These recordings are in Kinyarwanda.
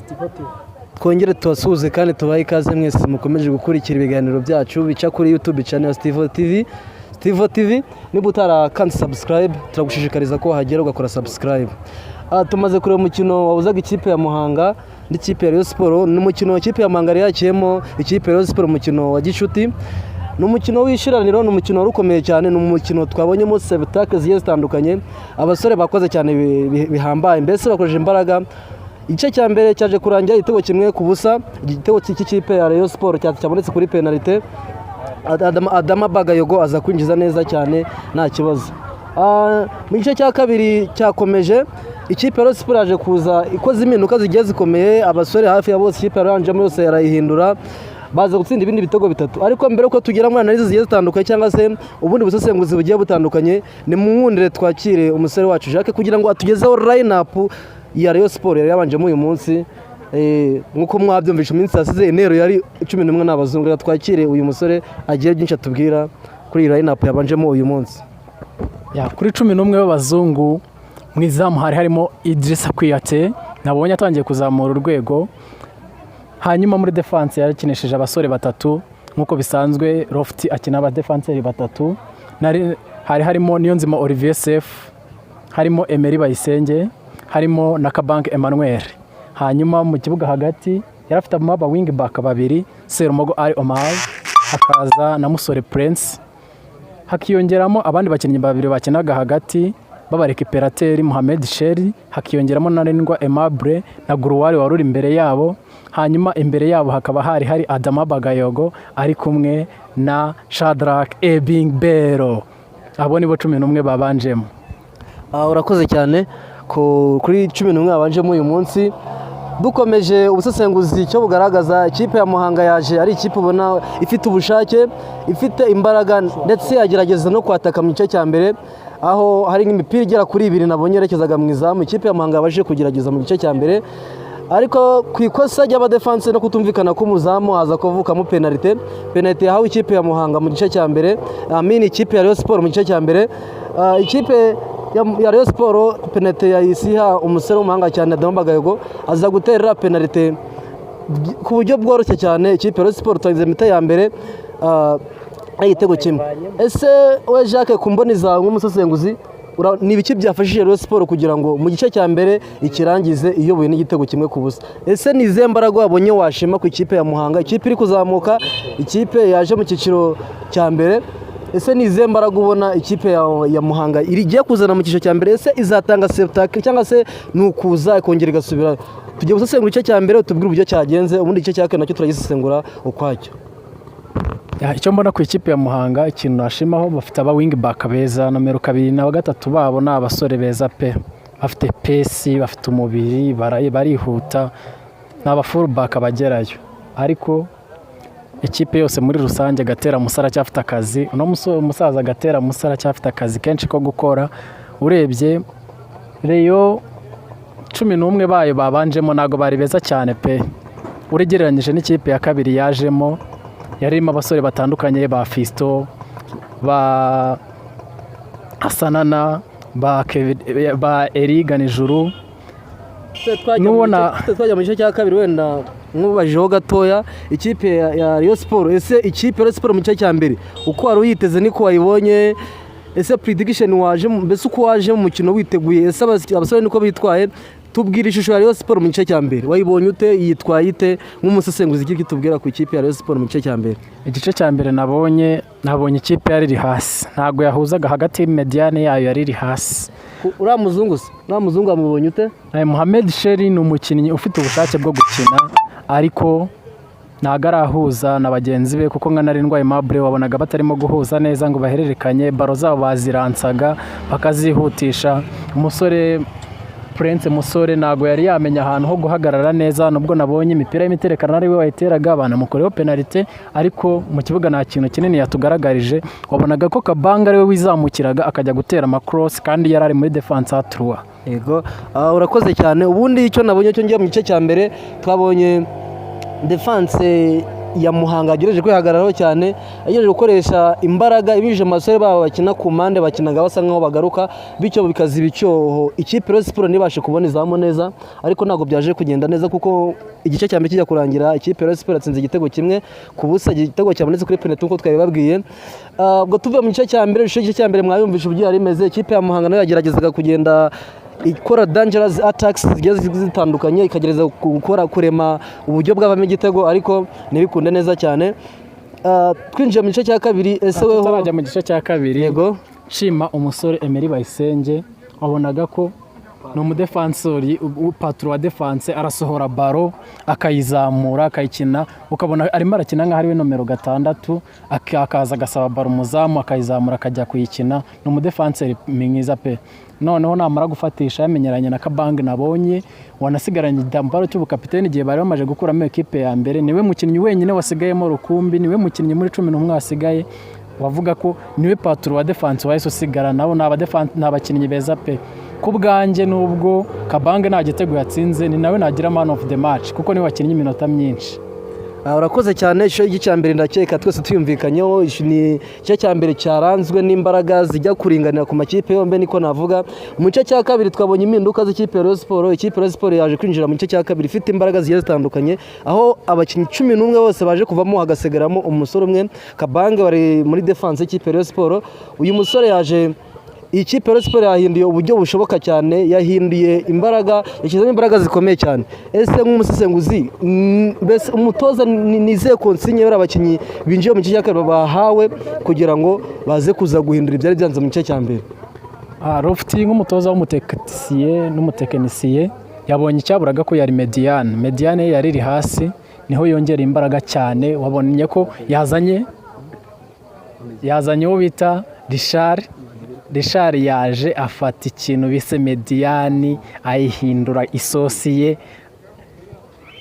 Steve TV. Twongere tubasuhuze kandi tubahe ikaze mwese mukomeje gukurikira ibiganiro byacu bica kuri YouTube channel ya Steve TV. Steve TV, niba utarakanze subscribe, turagushishikariza ko wahagera ugakora subscribe. Tumaze kureba umukino wahuzaga ikipe ya Muhanga n'ikipe ya Rayon Sport. Ni umukino ikipe ya Muhanga yari yakiyemo ikipe ya Rayon Sport, umukino wa gicuti. Ni umukino w'ishiraniro, ni umukino wari ukomeye cyane, ni umukino twabonyemo spectacle zigiye zitandukanye. Abasore bakoze cyane bihambaye, mbese bakoresheje imbaraga. Igice cya mbere cyaje kurangira igitego 1-0, igitego cy'ikipe ya Rayon Sport cyabonetse kuri penalite. Adama Bagayogo aza kwinjiza neza cyane, nta kibazo. Mu gice cya kabiri cyakomeje, ikipe ya Rayon Sport yaje kuza ikoze impinduka zigiye zikomeye. Abasore hafi ya bose ikipe yaranjemo yose yarayihindura, baza gutsinda ibindi bitego bitatu. Ariko mbere yuko tugera muri analyse zigiye zitandukanye cyangwa se ubundi busesenguzi bugiye butandukanye, ni mu nkundire twakire umusore wacu Jacques kugira ngo atugezeho line up ya Rayon Sport yari yabanjemo uyu munsi. Nk'uko mwabyumvishe mu minsi yasize, intero yari 11 n'abazungu. Reka twakire uyu musore agiye byinshi atubwira kuri iyi line up yabanjemo uyu munsi. Ya, kuri 11 b'abazungu, mu izamu hari harimo Idrissa Kuyate, nabonye atangiye kuzamura urwego. Hanyuma muri defense yarakinishije abasore batatu nk'uko bisanzwe, Lofty akina abadefanseri batatu. Hari harimo Niyonzima Olivier Sef, harimo Emery Bayisenge, harimo na Kabanke Emmanuel. Hanyuma mu kibuga hagati yari afite aba wing back babiri, Serumogo Ali Omar hakaza na Musore Prince, hakiyongeramo abandi bakinnyi babiri bakinaga hagati b'aba récupérateur, Mohamed Sheri, hakiyongeramo na Rindwa Aimable na Guruwari wari uri imbere yabo. Hanyuma imbere yabo hakaba hari hari Adama Bagayogo ari kumwe na Shadrack Ebing Bero. Abo nibo 11 babanjemo. Urakoze cyane kuri 11 babanjemo uyu munsi. Dukomeje ubusesenguzi, icyo bugaragaza, ikipe ya Muhanga yaje ari ikipe ubona ifite ubushake, ifite imbaraga, ndetse yagerageza no kwataka mu gice cya mbere, aho hari nk'imipira igera kuri ibiri nabonye yerekezaga mu izamu. Ikipe ya Muhanga yabashije kugerageza mu gice cya mbere, ariko ku ikosa ry'abadefanse no kutumvikana k'umuzamu haza kuvukamo penalite. Penalite yahawe ikipe ya Muhanga mu gice cya mbere, amini ikipe ya Rayon Sport mu gice cya mbere. Ikipe ya Rayon Sport penalite yayisiha umusore w'umuhanga cyane Adama Bagayogo, aza guterera penalite ku buryo bworoshye cyane. Ikipe ya Rayon Sport turangiza mi-temps ya mbere ari igitego kimwe. Ese we Jacques, ku mboni zawe nk'umusesenguzi, ni ibiki byafashije Rayon Sport kugira ngo mu gice cya mbere ikirangize iyobowe n'igitego 1-0? Ese ni izihe mbaraga wabonye washima ku ikipe ya Muhanga, ikipe iri kuzamuka, ikipe yaje mu cyiciro cya mbere? Ese ni izihe mbaraga ubona ikipe ya Muhanga igiye kuzana mu cyiciro cya mbere? Ese izatanga spectacle cyangwa se ni ukuza ikongera igasubira? Tugiye gusesengura igice cya mbere, tubwire uburyo cyagenze, ubundi igice cya kabiri nacyo turagisesengura ukwacyo. Ya, icyo mbona ku ikipe ya Muhanga, ikintu nashimaho, bafite aba wing back beza. Nomero 2 na 3 babo ni abasore beza pe, bafite pace, bafite umubiri, barihuta, ni aba full back bagerayo. Ariko ikipe yose muri rusange, Gatera Musa aracyafite akazi. Uno umusaza Gatera Musa aracyafite akazi kenshi ko gukora. Urebye Rayon, 11 bayo babanjemo ntabwo bari beza cyane pe, uregereranyije n'ikipe ya kabiri yajemo, yari irimo abasore batandukanye, ba Fiston, ba Hasanana, ba Eriga Nijuru. Twajya mu gice cya kabiri, wenda nkubajijeho gatoya ikipe ya Rayon Sport. Ese ikipe ya Rayon Sport mu gice cya mbere, uko wari uyiteze niko wayibonye? Ese prediction waje, mbese uko waje mu mukino witeguye, ese abasore niko bitwaye? Tubwira ishusho ya Rayon Sport mu gice cya mbere, wayibonye ute? Yitwaye ite? Nk'umusesenguzi, iki tubwira ku ikipe ya Rayon Sport mu gice cya mbere? Igice cya mbere nabonye ikipe yari iri hasi, ntabwo yahuzaga hagati, médiane yayo yari iri hasi. Uriya muzungu se, uriya muzungu wamubonye ute? Mohamed Sheri ni umukinnyi ufite ubushake bwo gukina, ariko ntabwo arahuza na bagenzi be, kuko nka Narindwa Aimable wabonaga batarimo guhuza neza ngo bahererekanye ballon zabo, baziransaga bakazihutisha. Umusore Prince Musore ntabwo yari yamenya ahantu ho guhagarara neza, nubwo nabonye imipira y'imiterekano ari we wayiteraga, banamukoreho penalite, ariko mu kibuga nta kintu kinini yatugaragarije. Wabonaga ko Kabanga ari we wizamukiraga akajya gutera ama cross kandi yari ari muri défense à trois. Yego, urakoze cyane. Ubundi icyo nabonye cyo ngiye mu gice cya mbere, twabonye défense ya Muhanga yagerageje kwihagararaho cyane, yagerageje gukoresha imbaraga ibinyujije mu basore babo bakina ku mpande, bakinaga basa nkaho bagaruka, bityo bikaziba icyoho, ikipe Rayon Sports ntibashe kubona izamu neza. Ariko ntabwo byaje kugenda neza, kuko igice cya mbere kijya kurangira ikipe Rayon Sports yatsinze igitego 1-0, igitego cyabonetse kuri penalty nk'uko twabibabwiye. Ubwo tuvuye mu gice cya mbere, igice cya mbere mwayumvishe uburyo yari imeze. Ikipe ya Muhanga nayo yageragezaga kugenda ikora dangerous attacks zigiye zitandukanye, ikagerageza gukora kurema uburyo bwavamo igitego, ariko ntibikunde neza cyane. Twinjiye mu gice cya kabiri, ese weho? Tutarajya mu gice cya kabiri, Yego. nshima umusore Emery Bayisenge, wabonaga ko ni umudefansori, patron wa défense, arasohora ballon akayizamura akayikina, ukabona arimo arakina nk'aho ari we nomero 6, akaza agasaba ballon umuzamu, akayizamura akajya kuyikina. Ni umudefanseri mwiza pe. Noneho namara gufatisha, yamenyeranye na Kabange, nabonye wanasigaranye igitambaro cy'ubukapiteni igihe bari bamaze gukuramo ekipe ya mbere. Niwe mukinnyi wenyine wasigayemo rukumbi, niwe mukinnyi muri 11 wasigaye, wavuga ko niwe patron wa défense wahise usigara. Nabo ni abakinnyi beza pe. Ku bwanjye, nubwo Kabange nta gitego yatsinze, ni nawe nagira man of the match, kuko niwe wakinnye iminota myinshi. Urakoze cyane. Ishusho y'igice cya mbere ndakeka twese tuyumvikanyeho. Iki ni igice cya mbere cyaranzwe n'imbaraga zijya kuringanira ku makipe yombi, niko navuga. Mu gice cya kabiri twabonye impinduka z'ikipe ya Rayon Sports. Ikipe ya Rayon Sports yaje kwinjira mu gice cya kabiri ifite imbaraga zigiye zitandukanye, aho abakinnyi 11 bose baje kuvamo, hagasigaramo umusore umwe Kabange wari muri défense y'ikipe ya Rayon Sports. Uyu musore yaje, iyi kipe Rayon Sports yahinduye uburyo bushoboka cyane, yahinduye imbaraga, yashyizemo imbaraga zikomeye cyane. Ese nk'umusesenguzi, mbese umutoza ni izihe consigne bariya abakinnyi binjiye mu gice cya kabiri bahawe kugira ngo baze kuza guhindura ibyari byanze mu gice cya mbere? Lofti nk'umutoza w'umutekinisiye n'umutekinisiye yabonye icyaburaga ko yari médiane. Médiane ye yari iri hasi, niho yongera imbaraga cyane. Wabonye ko yazanye uwo bita Richard. Richard yaje afata ikintu bise médiane, ayihindura isosi ye,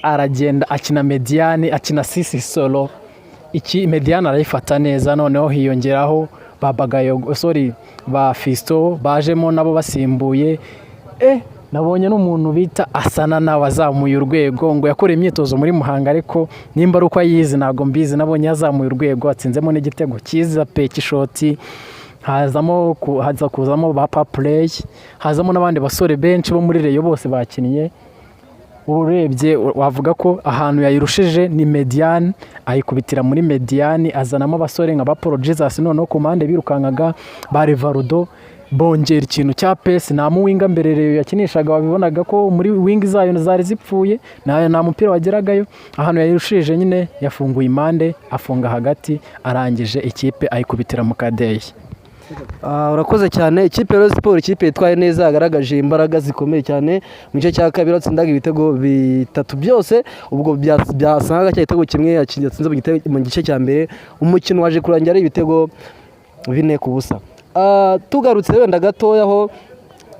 aragenda akina médiane, akina six solo. Iki médiane arayifata neza. Noneho hiyongeraho ba Bagayo, sorry, ba Fisto bajemo nabo basimbuye. Nabonye n'umuntu bita Asana nawe azamuye urwego, ngo yakoreye imyitozo muri Muhanga, ariko nimba ari uko ayizi ntabwo mbizi. Nabonye yazamuye urwego, atsinzemo n'igitego cyiza pe cy'ishoti. Haza kuzamo ba Papureyi, hazamo n'abandi basore benshi bo muri Rayon, bose bakinnye. Urebye wavuga ko ahantu yayirushije ni médiane, ayikubitira muri médiane, azanamo abasore nka ba Paul Jesus, noneho ku mpande birukankaga ba Rivaldo, bongera ikintu cya pace. Nta muwinga mbere Rayon yakinishaga, wabibonaga ko muri wing zayo zari zipfuye, nta mupira wageragayo. Ahantu yayirushije nyine, yafunguye impande, afunga hagati, arangije ikipe ayikubitira mu kadeyi. Urakoze cyane. Ikipe ya Rayon Sports, ikipe yitwaye neza, yagaragaje imbaraga zikomeye cyane mu gice cya kabiri, batsindaga ibitego bitatu byose, ubwo byasangaga cya gitego kimwe yatsinze mu gice cya mbere. Umukino waje kurangira ari ibitego 4-0. Tugarutse wenda gatoya, aho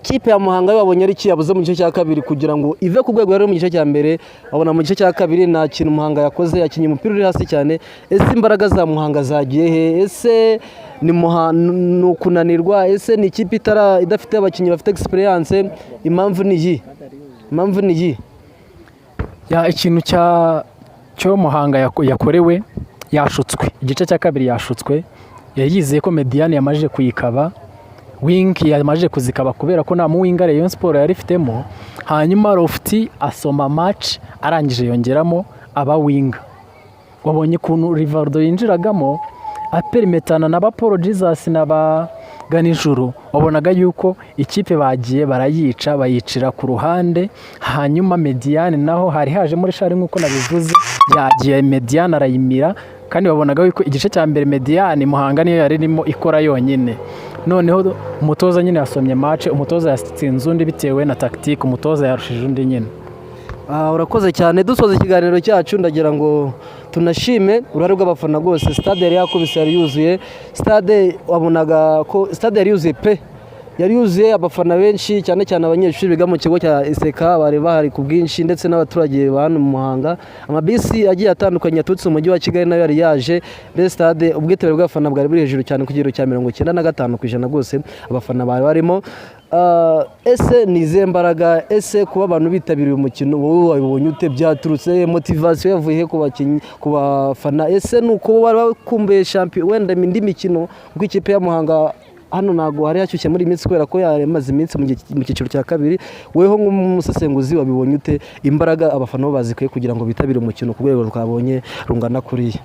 ikipe ya Muhanga yo babonye ari iki yabuze mu gice cya kabiri kugira ngo ive ku rwego yari mu gice cya mbere? Babona mu gice cya kabiri nta kintu Muhanga yakoze, yakinnye umupira uri hasi cyane. Ese imbaraga za Muhanga zagiye he? Ese ni ukunanirwa? Ese ni ikipe itara idafite abakinnyi bafite experience? Impamvu ni iyi, impamvu ni iyi? Ya, ikintu cyo Muhanga yakorewe, yashutswe. Igice cya kabiri yashutswe, yari yizeye ko médiane yamajije kuyikaba, wing yamajije kuzikaba, kubera ko nta muwinga Rayon Sports yari ifitemo. Hanyuma Lofti asoma match, arangije yongeramo aba winger. Wabonye ukuntu Rivaldo yinjiragamo aperimetana na ba Paul Jesus na ba Ganijuru, wabonaga yuko ikipe bagiye barayica, bayicira ku ruhande. Hanyuma médiane naho hari hajemo Richard nk'uko nabivuze, yagiye médiane arayimira, kandi wabonaga yuko igice cya mbere médiane Muhanga niyo yari irimo ikora yonyine. Noneho umutoza nyine yasomye match, umutoza yatsinze undi bitewe na tactique, umutoza yarushije undi nyine. Urakoze cyane. Dusoza ikiganiro cyacu, ndagira ngo tunashime uruhare rw'abafana rwose. Stade yari yakubise, yari yuzuye. Stade wabonaga ko stade yari yuzuye pe, yari yuzuye abafana benshi cyane cyane abanyeshuri biga mu kigo cya ICK bari bahari ku bwinshi, ndetse n'abaturage ba hano mu Muhanga. Amabisi agiye atandukanye yaturutse mu mujyi wa Kigali nayo yari yaje. Mbese stade ubwitabire bw'abafana bwari buri hejuru cyane, ku kigero cya 95% rwose abafana bari barimo. Ese ni izihe mbaraga? Ese kuba abantu bitabiriye umukino, wowe wabibonye ute? Byaturutse, motivation yavuye he ku bakinnyi, ku bafana? Ese ni uko bari bakumbuye shampiyona, wenda indi mikino, kuko ikipe ya Muhanga hano ntabwo hari hashyushye muri iyi minsi kubera ko yamaze iminsi mu cyiciro cya kabiri. Weho nk'umusesenguzi wabibonye ute? Imbaraga abafana bo bazikwiye kugira ngo bitabire umukino ku rwego twabonye rungana kuriya?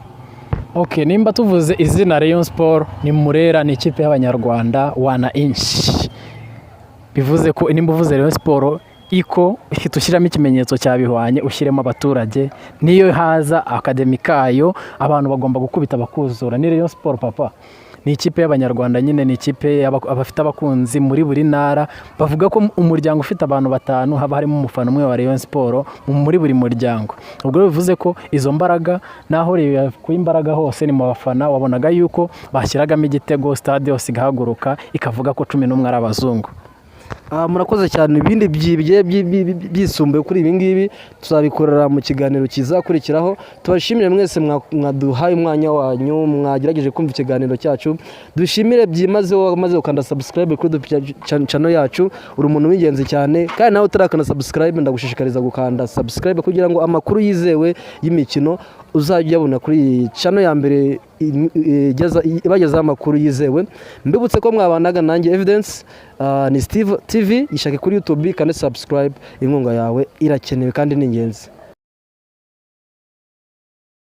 Ok, nimba tuvuze izina Rayon Sport, ni Murera, ni ikipe y'Abanyarwanda wana inshi. Bivuze ko nimba uvuze Rayon Sport iko uhita ushyiramo ikimenyetso cya bihwanye, ushyiremo abaturage. Niyo haza academy kayo, abantu bagomba gukubita bakuzura. Ni Rayon Sport papa, ni ikipe y'Abanyarwanda nyine, ni ikipe abafite abakunzi muri buri ntara. Bavuga ko umuryango ufite abantu batanu haba harimo umufana umwe wa Rayon Sport muri buri muryango. Ubwo rero bivuze ko izo mbaraga, naho Rayon yakuye imbaraga hose ni mu bafana. Wabonaga yuko bashyiragamo igitego, stade yose igahaguruka, ikavuga ko 11 ari abazungu. Murakoze cyane. Ibindi bigiye byisumbuye kuri ibi ngibi tuzabikorera mu kiganiro kizakurikiraho. Tubashimire mwese mwaduhaye umwanya wanyu, mwagerageje kumva ikiganiro cyacu. Dushimire byimazeho wamaze gukanda subscribe kuri channel yacu, uri umuntu w'ingenzi cyane. Kandi nawe utarakanda subscribe, ndagushishikariza gukanda subscribe kugira ngo amakuru yizewe y'imikino uzajya uyabona kuri iyi channel ya mbere ibagezaho amakuru yizewe. Mbibutse ko mwabanaga nanjye Evidence, ni Steve TV. Yishake kuri YouTube kandi subscribe, inkunga yawe irakenewe kandi ni ingenzi.